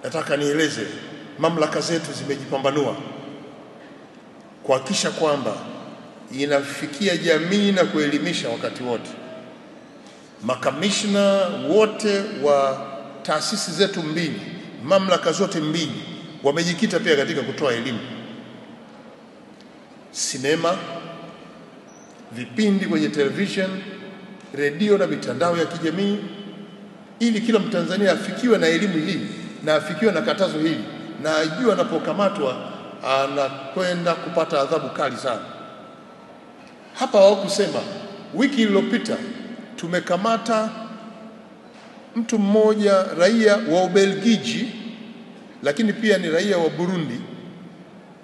Nataka nieleze mamlaka zetu zimejipambanua kuhakikisha kwamba inafikia jamii na kuelimisha wakati wote. Makamishna wote wa taasisi zetu mbili, mamlaka zote mbili, wamejikita pia katika kutoa elimu. Sinema, vipindi kwenye television, redio na mitandao ya kijamii, ili kila Mtanzania afikiwe na elimu hii na afikiwe na katazo hili, na ajue anapokamatwa anakwenda kupata adhabu kali sana. Hapa hawakusema. Wiki iliyopita tumekamata mtu mmoja raia wa Ubelgiji, lakini pia ni raia wa Burundi.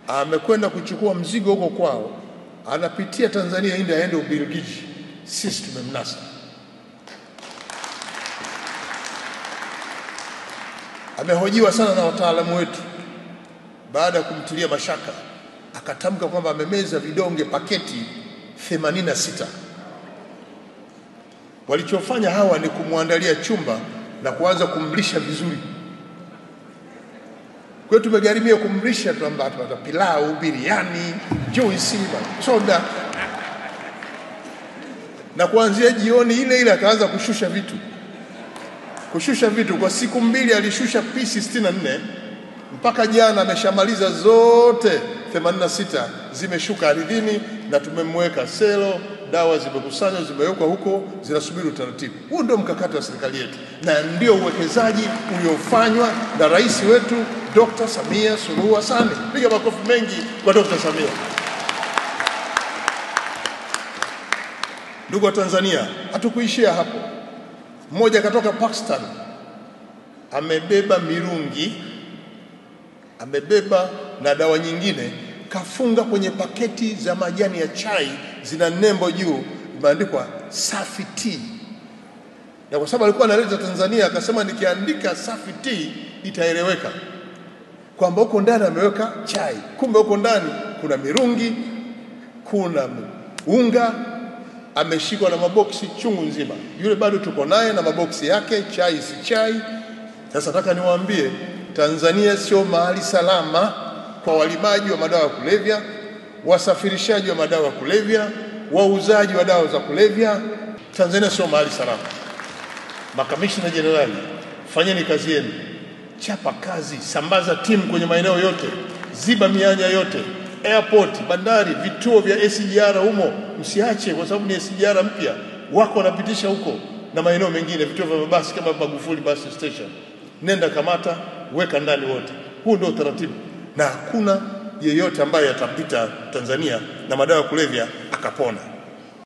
Amekwenda kuchukua mzigo huko kwao, anapitia Tanzania ili aende Ubelgiji. Sisi tumemnasa. Amehojiwa sana na wataalamu wetu. Baada ya kumtilia mashaka, akatamka kwamba amemeza vidonge paketi 86. Walichofanya hawa ni kumwandalia chumba na kuanza kumlisha vizuri. Kwa hiyo tumegharimia kumlisha, tunapata pilau, biriani, juisi, soda. Na kuanzia jioni ile ile akaanza kushusha vitu. Kushusha vitu kwa siku mbili alishusha pisi 64, mpaka jana ameshamaliza zote 86 zimeshuka ardhini, na tumemweka selo, dawa zimekusanywa, zimewekwa huko, zinasubiri utaratibu. Huu ndio mkakati wa serikali yetu na ndio uwekezaji uliofanywa na rais wetu Dr. Samia Suluhu Hassan. Piga makofi mengi kwa Dr. Samia. Ndugu wa Tanzania, hatukuishia hapo. Mmoja katoka Pakistan amebeba mirungi, amebeba na dawa nyingine, kafunga kwenye paketi za majani ya chai, zina nembo juu imeandikwa Safi Tea. Na kwa sababu alikuwa analeta Tanzania, akasema nikiandika Safi Tea itaeleweka kwamba huko ndani ameweka chai, kumbe huko ndani kuna mirungi, kuna unga. Ameshikwa na maboksi chungu nzima. Yule bado tuko naye na maboksi yake, chai si chai. Sasa nataka niwaambie, Tanzania sio mahali salama kwa walimaji wa madawa ya kulevya, wasafirishaji wa madawa ya kulevya, wauzaji wa dawa za kulevya. Tanzania sio mahali salama. Makamishna jenerali, fanyeni kazi yenu, chapa kazi, sambaza timu kwenye maeneo yote, ziba mianya yote, airport, bandari, vituo vya SGR humo msiache, kwa sababu ni SGR mpya wako wanapitisha huko, na maeneo mengine, vituo vya mabasi kama Magufuli bus station. Nenda kamata, weka ndani wote. Huu ndio utaratibu, na hakuna yeyote ambaye atapita Tanzania na madawa ya kulevya akapona.